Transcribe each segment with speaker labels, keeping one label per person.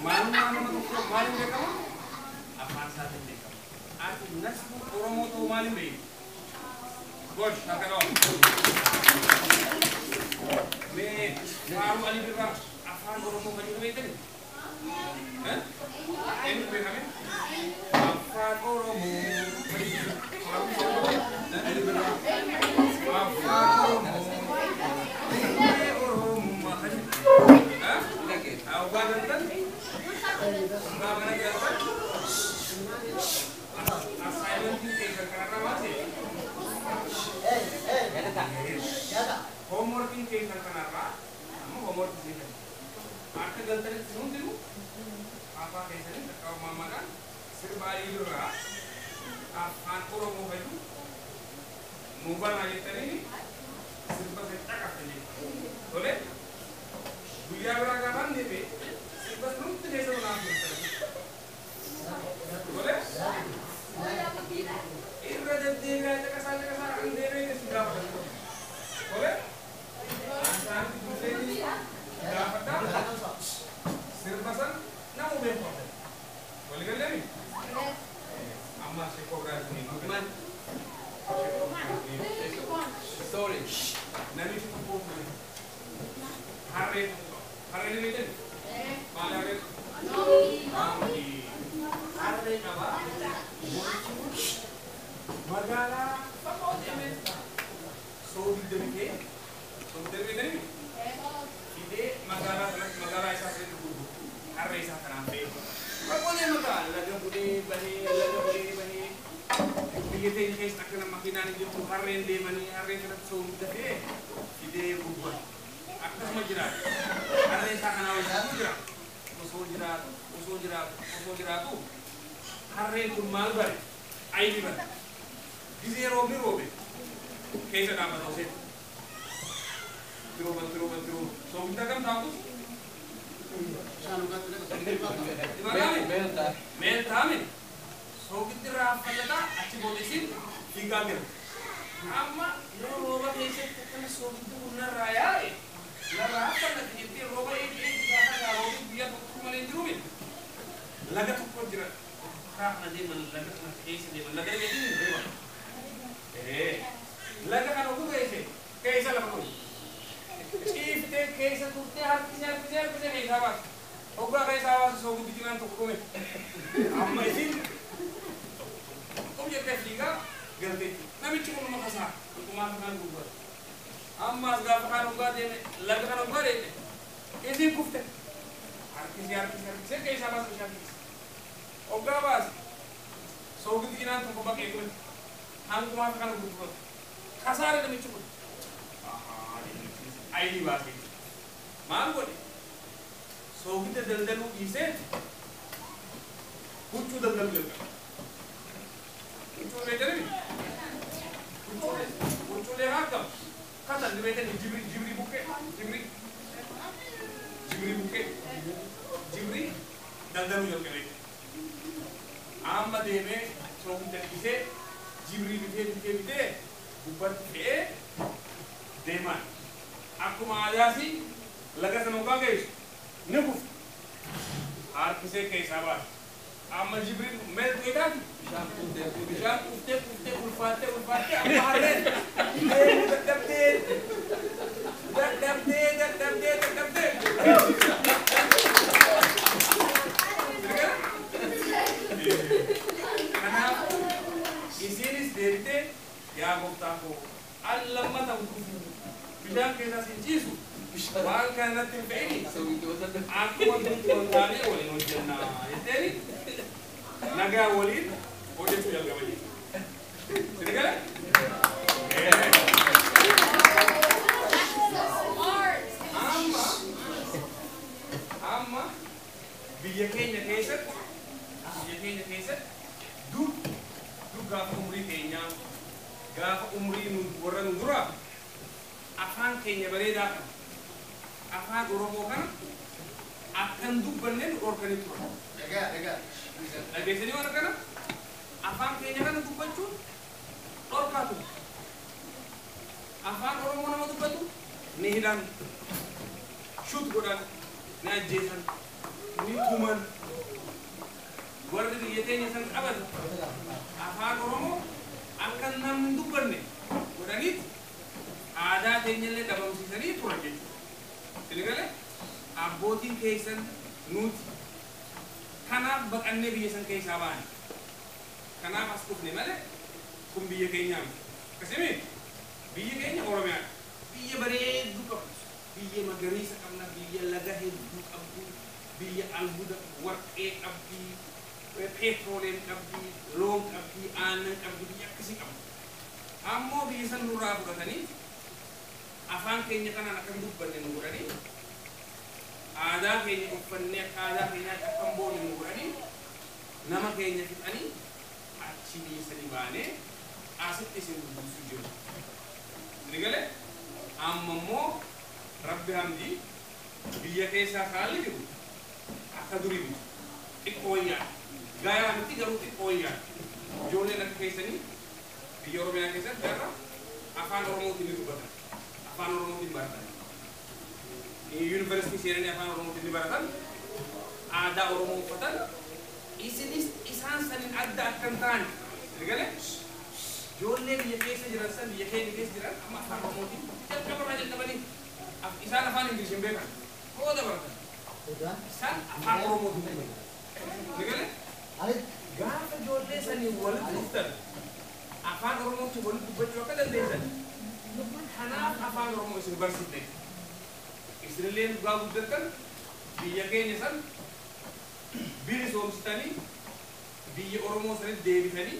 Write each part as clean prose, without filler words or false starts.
Speaker 1: Maalummaa nama tokko maaliin beekama? Afaan isaatiin beekama. Ati Nasruu Oromoo ta'uu maaliin beektu? Gosh, harka qabu. Mee faaruu Alii Birraa afaan Oromoo kan jiru beektani? Eenyu beekame? Afaan Oromoo. Faaruu Birraa. Afaan Oromoo. Oromummaa kan jiru. Hawwaa galtan? Hawwaa mana galtan? Assignmentiin keessan kanarraa baase? Homeworkiin keessan kanarraa amma homeworkii keessan akka galtanitti hundinuu afaan keessanii takka uumamaadhaan sirba Alii Birraa afaan Oromoo fayyadu nuu banaa jettanii sirba sana caqaftan jechuudha. Tole guyyaa biraa gaafaan deebi'e sirba sana hundi keessa naaf galtan. Tole irra deddeebi'aa caqasaa caqasaa an deebi'ee si gaafatan. Tole isaanitti dursee gaafadhaa sirba san namu beeku qabdan. Waliigalleemi? Amma sheekoo biraa isin
Speaker 2: Sorry.
Speaker 1: Namichi tokko harree tokko qaba. Harree ni beektani? Maali harree? Donkii. Harree qaba. Namichi kun magaalaa fagoo deemee soogidda bitee, soogidda beektanii? Fidee magaalaa sanatti magaalaa isaa sanatti gurguru. Harree isaa kanaan fe'ee. Fagoo deema kaa laga bulee bahee laga bulee bahee biyya teenya keessa akka nama makiinaan hin jirtu harreen deemanii harreen kanatti soogidda fe'ee fidee gurgura. Akkasuma jiraata. Harree isaa kanaa wajjin jira. Osoo jiraatu, osoo jiraatu, osoo jiraatu harreen kun maal bare? Ayni bare. Gizee roobni roobe keessa dhaabbata osoo. Rooba rooba rooba. Soogidda kam taatu?
Speaker 2: Meeltaa.
Speaker 1: Meeltaame. Soogiddi irraa affallataa achi booda isin fiigaa jira. Amma yoo rooba keessatti akkana soogiddi kun narraa yaa'e narraa affallate jettee rooba eegi eegi gaafa gaa roobni guyyaa tokko malee hin jiru miti. Laga tokko jira. Karaa kana deeman laga kana keessa deeman laga deeman hin deeman. Laga kana oguu geesse keessa lafa kun. Ciiftee keessa turtee harkisee harkisee harkisee keessaa baase. Hoggaa keessaa baase soogiddi cinaan tokko dhume. Amma isin qom jettee fiigaa galteetti. Namichi kun makasaa dhugumaa kan gurguratu. Ammas gaafa kaan hoggaa deeme laga kana hoggaa deeme isin kufte. Harkisee harkisee harkisee keessaa baase bishaan keessa. Hoggaa baase soogiddi cinaan tokko baqee dhume. Hangumaa kana gurguratu. Kasaare namichi kun. Ayni baasee. Maal godhe? Soogidda daldaluu dhiisee huccuu daldaluu jalqabe. Huccuu beektanii? Huccuulee akkam? Katan ni beektanii jibri jibri buqqee jibri jibri buqqee jibri daldaluu jalqabe. Amma deemee soogidda dhiisee jibri bitee bitee bitee gubbatti fe'ee deemaan. Akkuma aadaasi laga sana hoggaa geessu ni kufu. Harkisee keessaa baase. Amma jibriin meeltu etaati?
Speaker 2: Bishaan kuuftee.
Speaker 1: Bishaan kuuftee kuuftee ulfaattee ulfaattee amma harreen deemuu dadhabdee dadhabdee dadhabdee dadhabdee. Kanaafuu isiinis deebitee yaa gooftaa koo al lammata kufuu bishaan keessas hin ciisu waan kana natti hin fe'ini akkuma duritti wal taanee waliin hojjennaa jetteeni nagaa waliin hojjechuu jalqaba jechuudha. Sini gala? Amma amma biyya keenya keessatti dur dur gaafa umurii keenyaa gaafa umurii nu warra nu duraa afaan keenya bareedaa kana afaan Oromoo kana akkan dubbanne nu dhorkanii turan. Dhageessanii waan akkana afaan keenya kana dubbachuun dhorkaa ture. Afaan Oromoo nama dubbatu ni hidhan, shut godhan, ni ajjeesan. ni tuman. Warri biyya teenya san qabatan afaan Oromoo akka namni hin dubbanne godhaniit aadaa teenyallee dhabamsiisanii turan jechuudha. Isin galee abbootiin keessan nuti kanaaf baqannee biyya san keessaa baane. Kanaaf as dhufne malee kun biyya keenyaa miti. Akkasimi biyya keenya Oromiyaadha. Biyya bareedduu qabdu, biyya magariisa qabna, biyya laga hedduu qabdu, biyya albuuda warqee qabdi, petrooleem qabdi, loon qabdi, aannan qabdi, biyya akkasii qabdi. Ammoo biyya san nurraa fudhatanii afaan keenya kanaan akka hin dubbanne nu godhanii, aadaa keenya uffannee akka aadaa keenyaatti akka hin boonne nu godhanii, nama keenya fixanii achi biyya sanii baanee asitti isin dubbisuu jiru. Isin galee amma immoo Rabbi hamdii biyya keessaa haalli jiru akka durii miti. Xiqqoo wayyaadha. Gayaa miti garuu xiqqoo wayyaadha. Ijoolleen akka keessanii biyya Oromiyaa keessatti har'a afaan Oromootiin ni dubbatan. Afaan Oromootiin baratan. Yuunivarsiitii seenanii afaan Oromootiin ni baratan. Aadaa Oromoo uffatan. Isinis isaan saniin adda akka hin taane. Isin galee ijoollee biyya keessa jiran san biyya keenya keessa jiran amma afaan Oromootiin jalqabarraa jalqabanii isaan afaan Ingilish hin beekan. Hooda baratan. Isaan afaan Oromootiin dubbatan. Isin galee gaafa ijoollee sanii walitti dhuftan afaan Oromootiin walitti dubbachuu akka dandeessan kanaaf afaan Oromoo isin barsiifne. Isinillee dhugaa guddattan biyya keenya san bilisoomsitanii biyya Oromoo sanitti deebitanii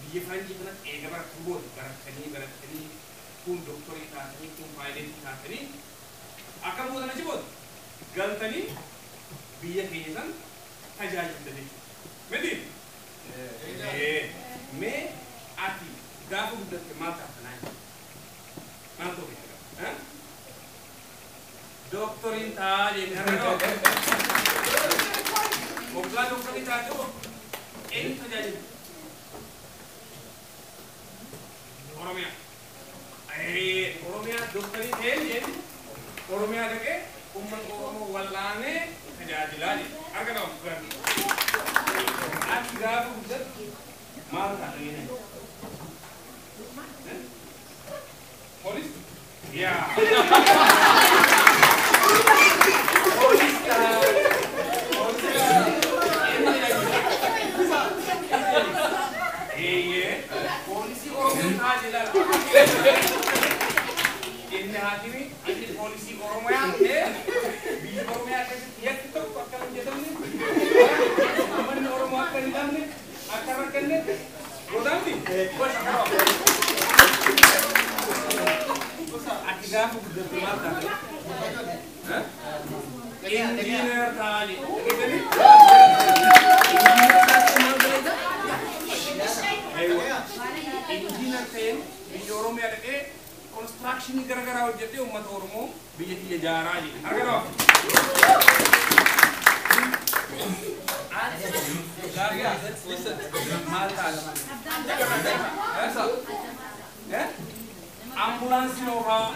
Speaker 1: biyya faranjii kanatti eega barattan booda barattanii kun doktorii taatanii kun paayileetii taatanii akka boodan achi booda galtanii biyya keenya san tajaajiltan jechuudha. Miti? Mee ati gaafa guddatte maal taata naan? Maal ta'uu beekta? Doktoriin taa jennee har'a waggaa doktorii taate hoo eenyu tajaajila? Oromiyaa. Oromiyaa doktorii ta'een jenne Oromiyaa dhaqee uummata Oromoo wallaanee tajaajilaa jedhe. Harka qaba. Ati gaafa guddattu maal taata jennee? Poolis? Yaa. Poolis ta'a. Poolis ta'a. Eenyu tajaajila? Eeyyee. Poolisii Oromoo ta'a jedhaa. Inni haakimi inni poolisii Oromiyaa ta'ee biyya Oromiyaa keessatti yakki tokko akka hin hojjetamne uummanni Oromoo akka hin dhabne akka hin rakkanne godhaamti. Gosa qaba. Ati gaafa guddatte maal taate? Injiinar ta'a jedhe. Dhageessanii? Injiinar taate maal godhata? Injiinar ta'een biyya Oromiyaa dhaqee konistirakshinii garaagaraa hojjetee uummata Oromoo biyya kiyya ijaaraa jedhe. Harka qaba. Maal taata? Ambulaansii oofaa.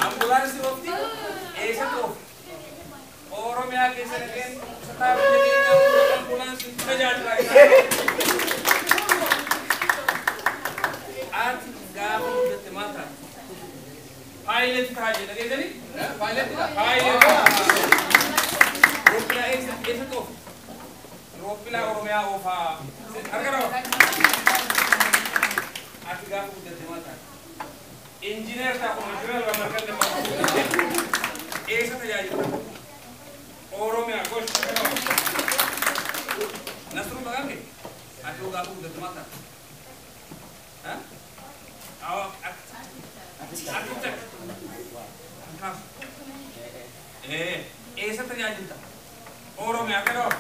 Speaker 1: Ambulaansii oofti eessatti oofti? Oromiyaa keessa dhaqeen dhukkubsataa biyya keenyaa hunda ambulaansiin tajaajila. Ati gaafa guddatte maal taata? Paayileetii ta'a jedhe dhageessanii? Paayileetii ta'a. Rooppilaa eessatti oofti? Rooppilaa Oromiyaa oofaa. Harka qaba. Ati gaafa guddatte maal taata? Injiinar ta'a kun asirra lama markan dhimma. Eessa tajaajilta? Oromiyaa gosh. Nasruu maqaan kee? Ati hoo gaafa guddatte maal taata? Architect. Eessa tajaajilta? Oromiyaa akka qaba.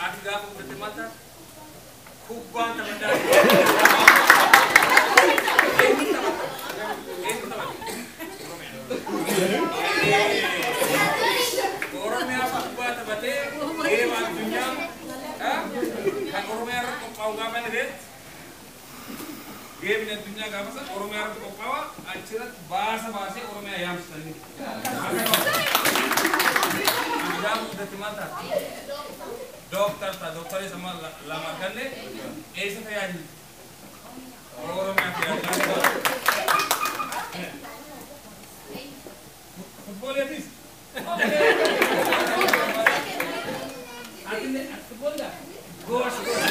Speaker 1: Ati gaafa guddatte maal taata? Kubbaan taphataa. Eenyu taphata? Eenyu taphata? Oromiyaa. Oromiyaa kubbaa taphatee geema addunyaa kan Oromiyaa irratti qophaa'u gaafa inni ta'etti geemni addunyaa gaafa san Oromiyaa irratti qophaa'a achirratti baasa baasee Oromiyaa Oromiyaa yaamsisanii. Ani gaafa guddatte maal taata? Dooktar ta'a. Dooktarii sama lama arganne eessa tajaajilti? Oromiyaa tajaajilti. Futbooliitis? Atinne futboolidha? Gosh gosh.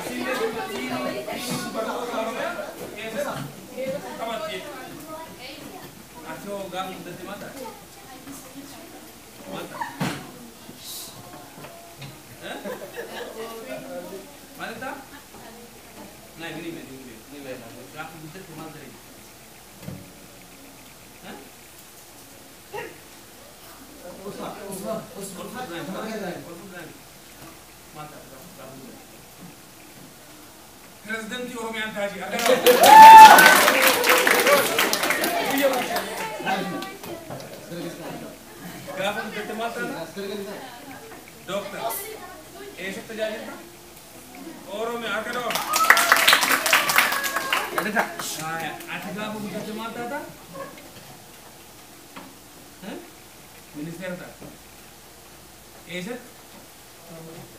Speaker 1: Isinne tiimii dubartoota Oromiyaa keessatti taphatti jechuudha. Ati hoo gaafa guddatte maal taate? Maal taate? Maal ta'a? Naa ni hime ni hime. Gaafa guddatte maal ta'e? Presidentii Oromiyaan taasise. Gaafa guddatte maal taata? Dooktar. Eessatti tajaajilta? Oromiyaa harka dhawa. Ati gaafa guddatte maal taata? Ministeera taata. Eessatti?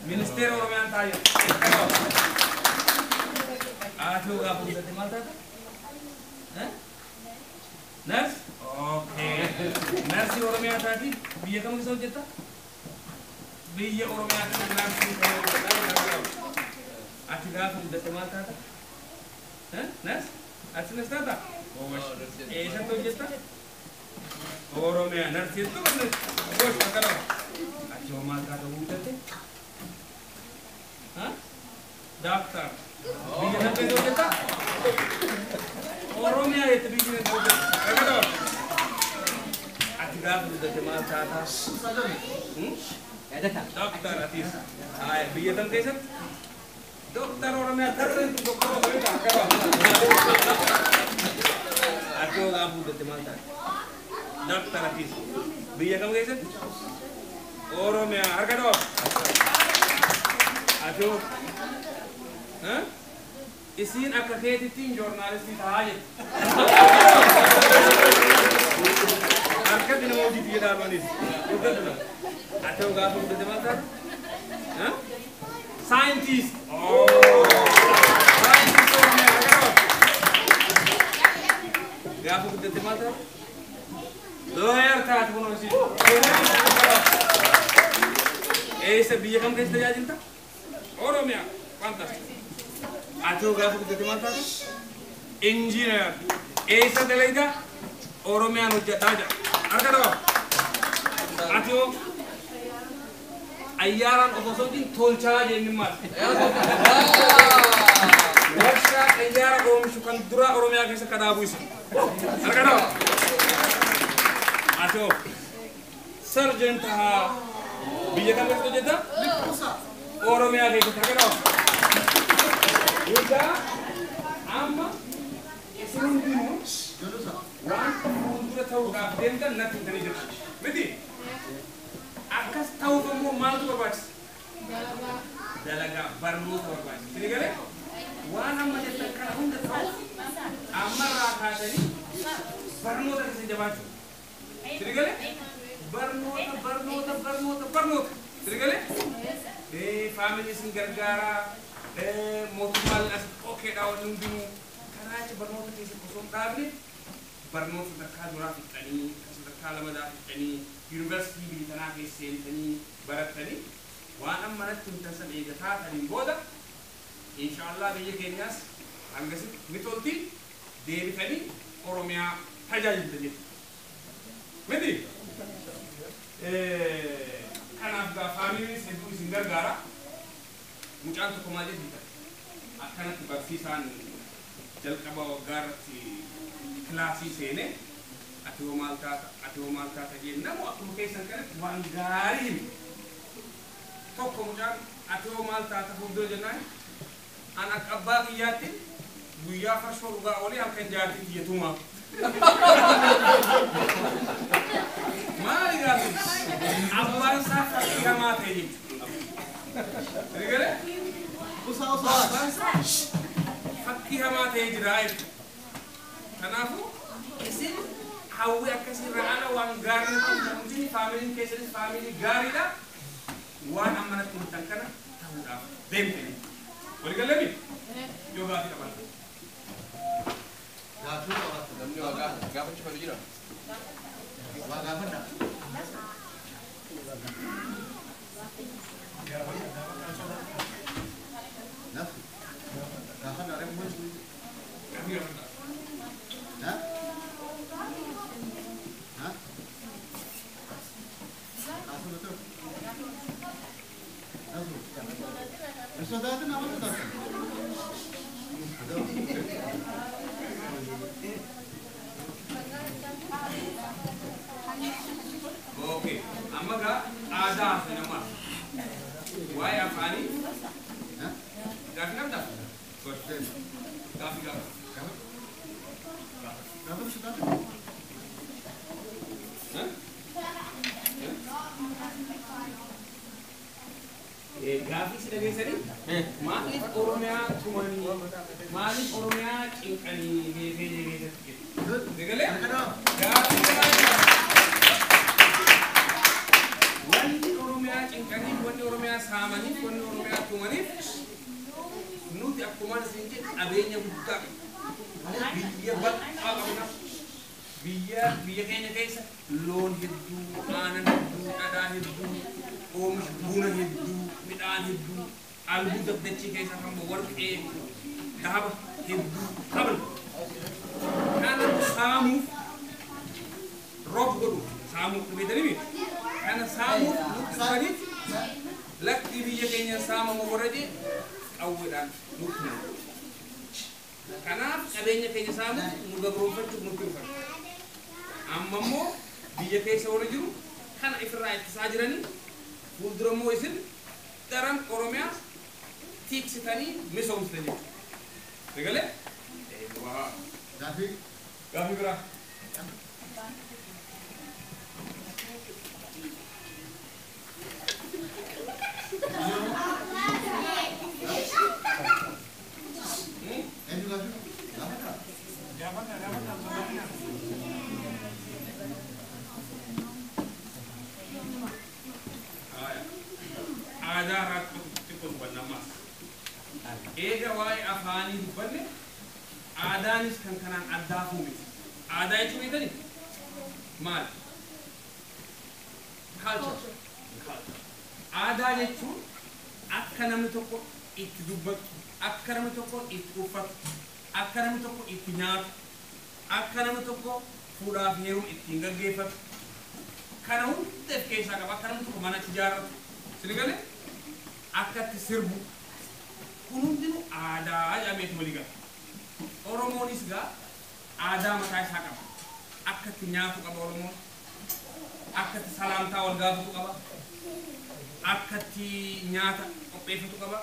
Speaker 1: Ministeera Oromiyaan taa'e. Ati gaafa guddatte maal taata? Nurse? Okay. Narsii Oromiyaa taati biyya kam keessa hojjetta? Biyya Oromiyaa keessa narsii hojjetta. Ati gaafa guddatte maal taata? Nurse? Ati nurse taata? Eessatti hojjetta? Oromiyaa narsii jettu gosh akkana. Ati hoo maal taata guddatte? Daaktar. Biyya kam keessa hojjetta? Oromiyaa jette biyyi keessa hojjetta. Akkana. Ati gaafa guddatte maal taata? Dooktar atis. Biyya kam keessatti? Dooktar Oromiyaa tarreen doktora Oromiyaa akkana. Ati hoo gaafa guddatte maal taata? Dooktar atis. Biyya kam keessatti? Oromiyaa harka dhawa. Ati hoo? Isiin akka keetittiin joornaalistii tahaa jetti. Harkatti nama hojiitti jedhaamanis. Guddadhu. Ati hoo gaafa guddatte maal taata? Saayintiist. Saayintiist Oromiyaa harka dhawa. Gaafa guddatte maal taata? Looyar taate kun hojii. Eessa biyya kam keessa tajaajilta? Oromiyaa. Fantastic. Ati hoo gaafa guddatte maal taata? Injiinar. Eessa dalagda? Oromiyaan hojjedhaa jedha. Harka dhawa. Ati hoo ayyaaraan osoo sochiin tolchaa jenni maal? Warshaa xayyaara oomishu kan dura Oromiyaa keessa ka dhaabu isa. Harka dhawa. Ati hoo sarjeen tahaa biyya kam keessatti hojjetta? Oromiyaa keessatti harka dhawa. Egaa amma isin hundinuu waan fuuldura ta'uudhaaf deemtan natti himtanii jirtu. Miti? Akkas ta'uuf immoo maaltu barbaachisa? Dalagaa barnoota barbaachisa. Isin galee? Waan amma jettan kana hunda ta'uuf ammarraa kaasanii barnoota keessa jabaachuu. Isin galee? Barnoota barnoota barnoota barnoota. Isin galee? Faamilii isin gargaaraa. Mootummaan as okeedha wanni hundinuu karaa achi barnoota keessatti osoo hin dhaabne barnoota sadarkaa duraa fixanii sadarkaa lamadaa fixanii yuunivarsiitii biyya tanaa keessa seentanii barattanii waan amma natti himtan san eega taataniin booda inshaallah biyya keenyaas hangasitti ni tolti deebitanii Oromiyaa tajaajiltan jechuudha. Miti? Kanaaf gaa faamiliinis hedduu isin gargaara. Mucaan tokko maal jedhi akkanatti barsiisaan jalqaba waggaa irratti kilaasii seene ati hoo maal taata ati hoo maal taata jee namu akkuma keessan kanatti waan gaarii hime. Tokko mucaan ati hoo maal taata fuuldura jennaan an akka abbaa kiyyaatti guyyaa farshoo dhugaa oolee halkan jaartii kiyya tumaa. Maali gaafi abbaan isaa fakkii hamaa ta'e jechuudha. Rigale? Abbaan isaa fakkii hamaa ta'ee jira jechuudha. Kanaafuu Hawwii akkasii ala waan gaarii ta'u faamiliin keessanis faamilii gaariidha. Waan amma natti himtan kana ta'uudhaaf deemtanii. Waliigallee yoo gaafii qabaatan.
Speaker 3: Gaafii qabaatan.
Speaker 2: Namni waa gaafachuu fedhu jira.
Speaker 3: Waa gaafadha. Nafu. Gaafadha reemu.
Speaker 1: Gaafii gaafadha.
Speaker 3: Ha? Ha? Nafu. Sodaatan nama sodaatan.
Speaker 1: Oke, amma gaa aadaa fi namaa waa'ee afaanii gaafii qabdaa? Gaafii gaafa.
Speaker 3: Gaafa sodaatan.
Speaker 1: Gaafii si dhageessanii maaliif Oromiyaa tumanii maaliif Oromiyaa cinqanii beekee keessatti jedhu. Egalee gaafii gaafii wanni Oromiyaa cinqaniif wanni Oromiyaa saamaniif wanni Oromiyaa tumaniif nuti akkuma isin jedhu qabeenya guddaa qabna. Biyya bal'aa qabna. Biyya keenya keessa loon hedduu, aannan hedduu, dhadhaa hedduu, oomisha buna hedduu, midhaan hedduu, albuuda dachee keessa kan warqee, dahaba hedduu qabna. Kana saamuuf roob godhu saamuuf beektanii miti. Kana saamuuf nutti dhufaniif lakki biyya keenya saamamu warra jee qawweedhaan nutti himu. Kanaaf qabeenya keenya saamuuf nu gabroonfachuuf nutti dhufan. Amma immoo biyya keessa warra jiru kana ifirraa ittisaa jiranii fuuldura immoo isin daran Oromiyaa tiksitanii misoomsitan jechuudha. Egalee?
Speaker 3: Gaafii.
Speaker 1: Gaafii biraa.
Speaker 3: Eenyu gaafii? Gaafadha.
Speaker 4: Gaafadha gaafadha sodaadha.
Speaker 1: Aadaa irraa xiqqoo dubbanna ammas. Eega waa'ee afaanii dubbanne aadaanis kan kanaan addaafuu miti. Aadaa jechuun beektanii? Maali? Culture. Aadaa jechuun akka namni tokko itti dubbatu, akka namni tokko itti uffatu, akka namni tokko itti nyaatu, akka namni tokko fuudhaaf heeruma ittiin gaggeeffatu. Kana hunda of keessaa qaba. Akka namni tokko mana itti ijaarratu. Isin galee? Akka itti sirbu. Kun hundinuu aadaa jedhameetu walii gala. Oromoonis gaa aadaa mataa isaa qaba. Akka itti nyaatu qaba Oromoon. Akka itti salaamtaa wal gaafatu qaba. Akka itti nyaata qopheeffatu qaba.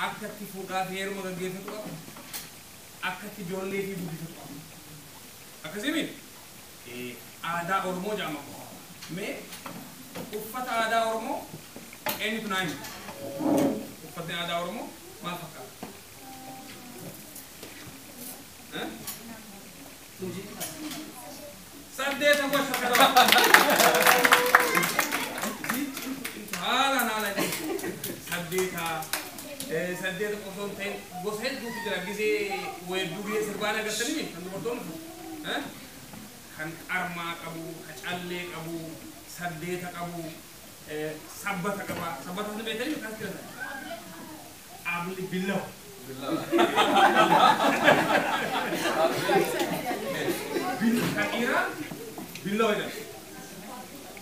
Speaker 1: Akka itti fuudhaa fi heeruma gaggeeffatu qaba. Akka itti ijoollee fi guddifatu qaba. Akkasii miti? Aadaa Oromoo jedhama. Mee uffata aadaa Oromoo eenyutu naa hima? Uffatni aadaa Oromoo maal fakkaata? Saddeeta gosa qaba. Haalaan haala saddeeta saddeeta osoo hin ta'in gosa hedduutu jira. Gisee weedduu gisee sirbaan agartanii kan dubartoonni uffatu. Kan qarmaa qabu, kan callee qabu, saddeeta qabu, sabbata qaba. Sabbata sana beektanii akkas jira. Abli billaw. Kan dhiiraa billaw jedhama.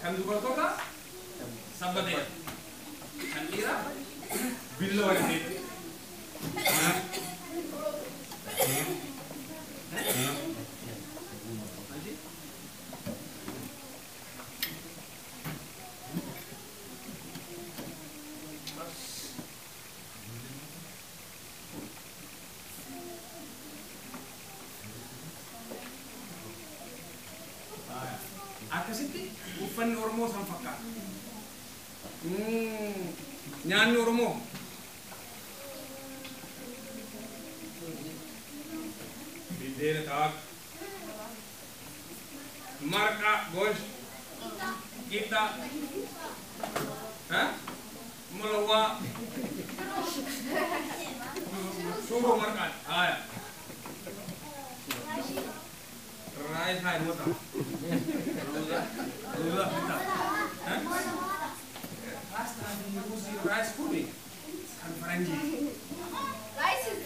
Speaker 1: Kan dubartootaa sabbata jedhama. Kan dhiiraa billaw jedhama. Akkasitti uffanni Oromoo san fakkaata. Nyaanni Oromoo biddeena ta'a. Marqaa gosh. Qixxaa. Mulawaa. Shuroo marqaan. Haya. Rice hai mota. Ruza. Ruza pita. Pasta ni ruzi rice kuni. Kan faranji.
Speaker 5: Rice is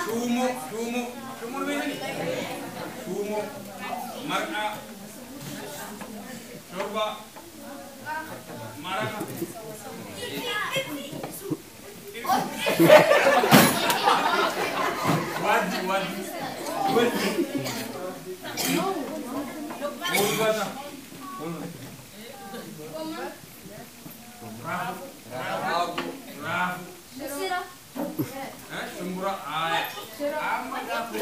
Speaker 1: Shumo, shumo, shumo ni shumo, marqa, shorba, maraqa. Wadi, wadi, wadi. Mulbata. Rafu, rafu, rafu. Shumbura, ay. Amma gaafa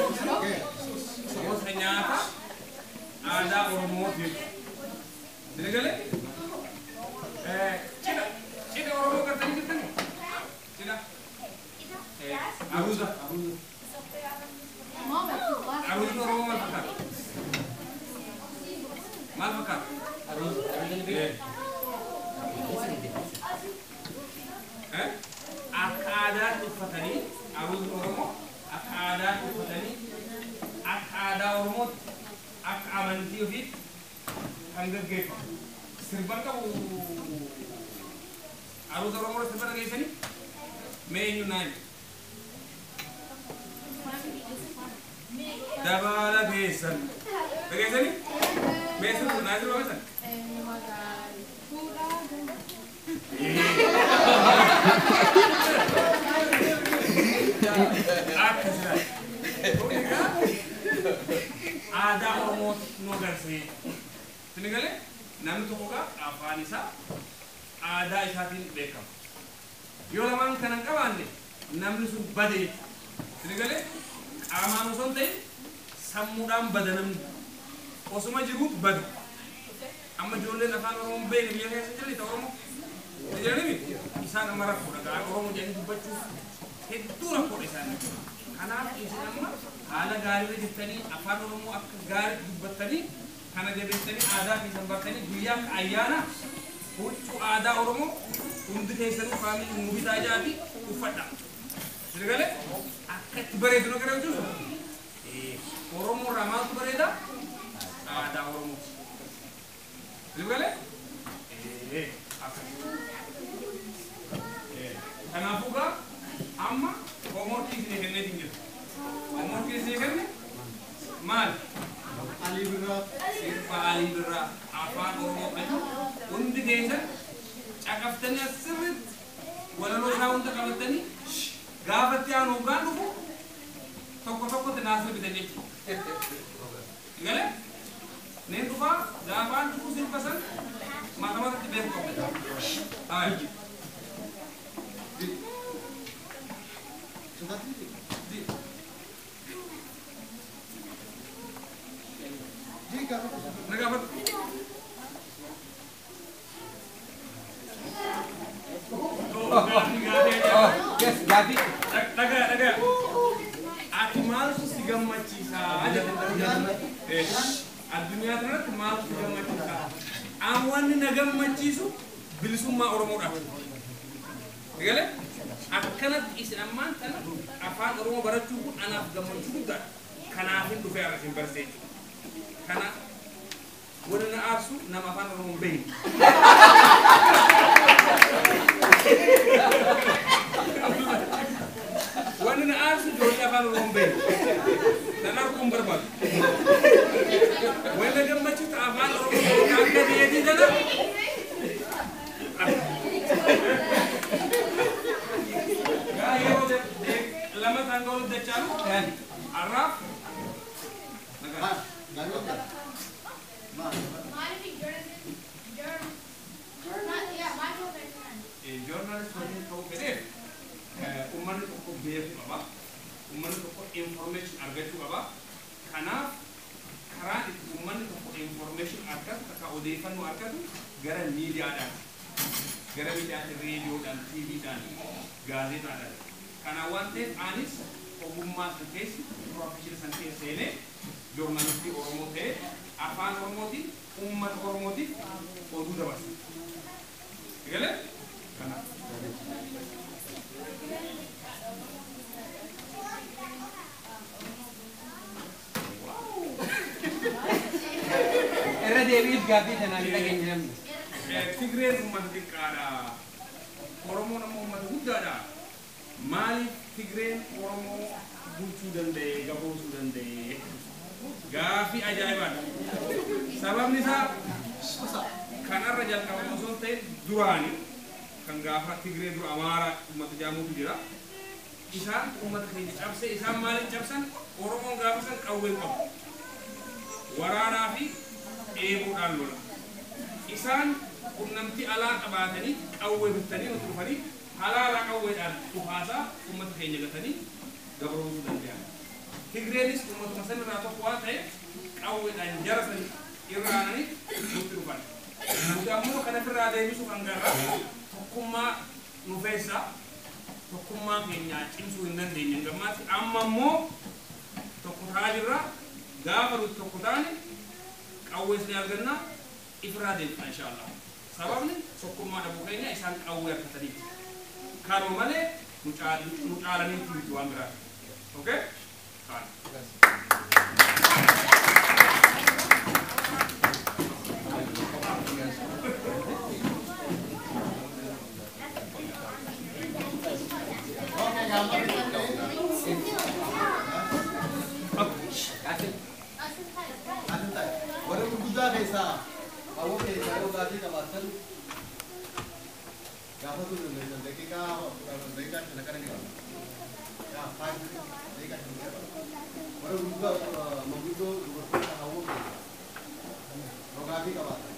Speaker 1: gosa nyaata aadaa Oromooti jechuudha. Isin galee? Cidha, cidha Oromoo gartanii jirtanii? Cidha. Aruuza, aruuza. Aruuzni Oromoo maal fakkaata? Maal fakkaata? Akka aadaatti uffatanii aruuzni Oromoo akka aadaatti uffatanii akka aadaa Oromootti akka amantii ofiitti kan gaggeeffamu. Sirban qabu aruuza Oromoo sirba dhageessanii mee eenyu naa himi? Dabaala keessan dhageessanii mee sirba naa sirba keessan? Akka sirraa. Aadaa Oromoo nu agarsiisa. Isin galee namni tokko gaa afaan isaa aadaa isaatiin beekama. Yoo lamaan kana hin qabaanne namni sun bade jechuudha. Isin galee qaamaan osoo hin ta'in sammuudhaan bada namni. Osuma jiruutu bada. Amma ijoolleen afaan Oromoo hin beekne biyya keessa jirani ta'u Oromoo. Jirani miti isaan amma rakkoodha. Gaa Oromoo jedhanii dubbachuuf hedduu rakkoodha isaan. Kanaaf isin amma haala gaariirra jirtanii afaan Oromoo akka gaariitti dubbattanii kana jabeessanii aadaa keessan bartanii guyyaa akka ayyaana huccuu aadaa Oromoo hundi keessanuu faamilii nu bitaa jaati uffadha. Isin galee akka itti bareedu nu gara jechuun Oromoo irraa maaltu bareeda? Aadaa Oromoo. Isin galee? Kanaafuu gaa amma hoomworkii isinii kenneetiin jiru. Hoomworkii isinii kenne maal?
Speaker 3: Alii Birraa.
Speaker 1: Sirba Alii Birraa afaan Oromoo kan hundi keessan caqaftanii asirratti walaloo isaa hunda qabattanii gaafatti aanu hoggaan dhufu tokko tokkotti naa sirbitan jechuudha. Galee? Neen dhufaa gaafaan dhufu sirba san mata matatti beeku qabda. Haa.
Speaker 3: Sodaatini. Ji gaafadhu.
Speaker 1: Na gaafadhu.
Speaker 2: Yes, gaaffii.
Speaker 1: Dhagaa dhagaa. Ati maaltu si gammachiisaa jedhe. Addunyaa kanarratti maaltu si gammachiisaa? Aan wanni na gammachiisu bilisummaa Oromoodha. Galee? Akkanatti isin ammaan tana afaan Oromoo barachuu kun anaaf gammachuu guddaadha. Kanaafin dhufee har'a isin barsiisee jechuudha. Kana wanni na aarsu nama afaan Oromoo hin beekne. Wanni na aarsu ijoollee afaan Oromoo hin beekne. Nan arguu hin barbaadu. Wanni na gammachiisu afaan Oromoo akka ta'eetii tana. Gaa yeroo lama ta'an gahuuf dachaalu har'aaf nagaa.
Speaker 3: Maal? Maal?
Speaker 1: Journalist waliin ta'uu fedheef uummanni tokko beekuu qaba. Uummanni tokko information argachuu qaba. Kanaaf karaan itti uummanni tokko information argatu takka odeeffannoo argatu gara miidiyaadhaan. Gara miidiyaatti reediyoodhaan, tiiviidhaan, Gaazexaadhaan. Kanaaf waan ta'eef anis ogummaa san keessa profession san keessa seenee joornaalistii Oromoo ta'ee afaan Oromootiin uummata Oromootiif oduu dabarsa. Egalee? Kanaaf.
Speaker 2: Irra deebiif gaaffii tanaan dhageenya namni.
Speaker 1: Tigreen uummata xiqqaadha. Oromoon ammoo uummata guddaadha. Maaliif Tigreen Oromoo bulchuu danda'e, gaboosuu danda'e? Gaaffii ajaa'ibaadha. Sababni isaa kanarra jalqabamu osoo hin ta'in duraani kan gaafa Tigree dura Amaaraa uummata jaamuutu jira. Isaan uummata keenya cabse, isaan maaliin cabsan? Oromoon gaafa san qawwee hin qabu. Waraanaa fi eeboodhaan lola. Isaan qunnamtii alaa qabaatanii qawwee bitanii nutti dhufanii halaalaa qawweedhaan dhufaasaa uummata keenya gatanii gabroomsuu danda'an. Tigreenis uummatuma san irraa tokko waan ta'eef qawweedhaan jara san irra aananii nutti dhufan. Nuti ammoo kana ofirraa deebisuu kan garraa tokkummaa nu feessa tokkummaa keenya cimsuu hin dandeenye gammaatti amma immoo tokko ta'aa jirra. Gaafa nuti tokko taane qawwees ni arganna ifirraa deebifna inshaallah. Sababni tokkummaa dhabuu keenya isaan qawwee harkataniiti. Kanuma malee nu caalaniitu miti waan biraa. Okay? Kaan.
Speaker 3: Okay, gaafa bitannee.
Speaker 2: Gaaffii.
Speaker 3: Asin ta'e. Warra gurguddaa keessaa hawwa keessaa yoo gaaffii qabaatan gaafachuu dandeessan. Daqiiqaa 10 daqiiqaa 5 kana ni qaba. Yaa 5 daqiiqaa 5 ni qaba. Warra gurguddaa manguddoo dubartoota hawwa keessaa yoo gaaffii qabaatan.